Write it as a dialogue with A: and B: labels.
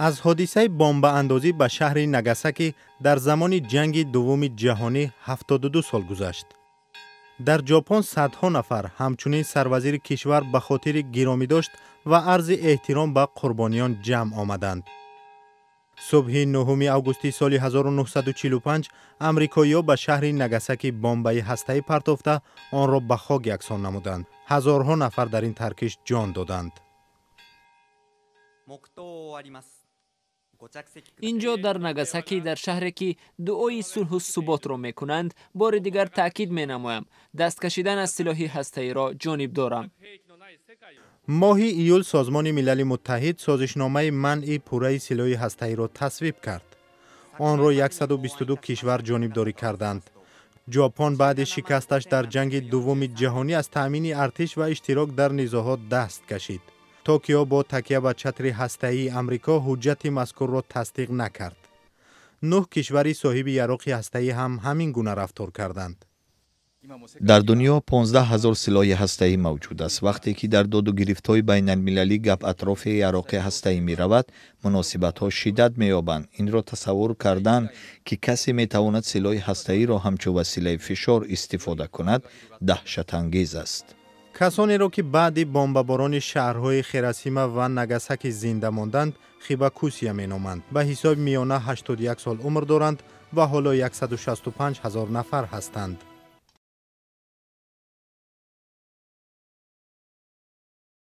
A: Аз ҳодисаи бомбаандозӣ ба шаҳри Нагасаки дар замони ҷанги дуввуми ҷаҳонӣ 72 сол гузашт. Дар Ҷопон садҳо нафар, ҳамчунин сарвазири кишвар, ба хотири гиромӣ дошт ва арзи эҳтиром ба қурбониён ҷамъ омаданд. Субҳи 9 августи соли 1945 амрикоиҳо ба шаҳри Нагасаки бомбаи ҳастаӣ партофта, онро ба хок яксон намуданд. Ҳазорҳо нафар дар ин таркиш ҷон доданд.
B: Инҷо, дар Нагасаки, дар шаҳре ки дуои сулҳу суботро мекунанд, бори дигар таъкид менамоям: даст кашидан аз силоҳи ҳастаиро ҷониб дорам.
A: Моҳи июл Созмони Милали Муттаҳид созишномаи манъи пурраи силоҳи ҳастаиро тасвиб кард. Онро 122 кишвар ҷонибдорӣ карданд. Ҷопон баъди шикасташ дар ҷанги дуввуми ҷаҳонӣ аз таъмини артиш ва иштирок дар низоъҳо даст кашид. Токио бо такя ба чатри ҳастаии Амрико ҳуҷҷати мазкурро тасдиқ накард. Нӯҳ кишвари соҳиби яроқи ҳастаӣ ҳам ҳамин гуна рафтор карданд.
C: Дар дунё 15 ҳазор силоҳи ҳастаӣ мавҷуд аст. Вақте ки дар доду гирифтҳои байналмилалӣ гап атрофи яроқи ҳастаӣ меравад, муносибатҳо шиддат меёбанд. Инро тасаввур кардан, ки касе метавонад силоҳи ҳастаиро ҳамчун василаи фишор истифода кунад, даҳшатангез аст.
A: Касонеро, ки баъди бомбаборони шаҳрҳои Хиросима ва Нагасаки зинда монданд, хибакусия меноманд. Ба ҳисоби миёна 81 сол умр доранд ва ҳоло 165 ҳазор нафар ҳастанд.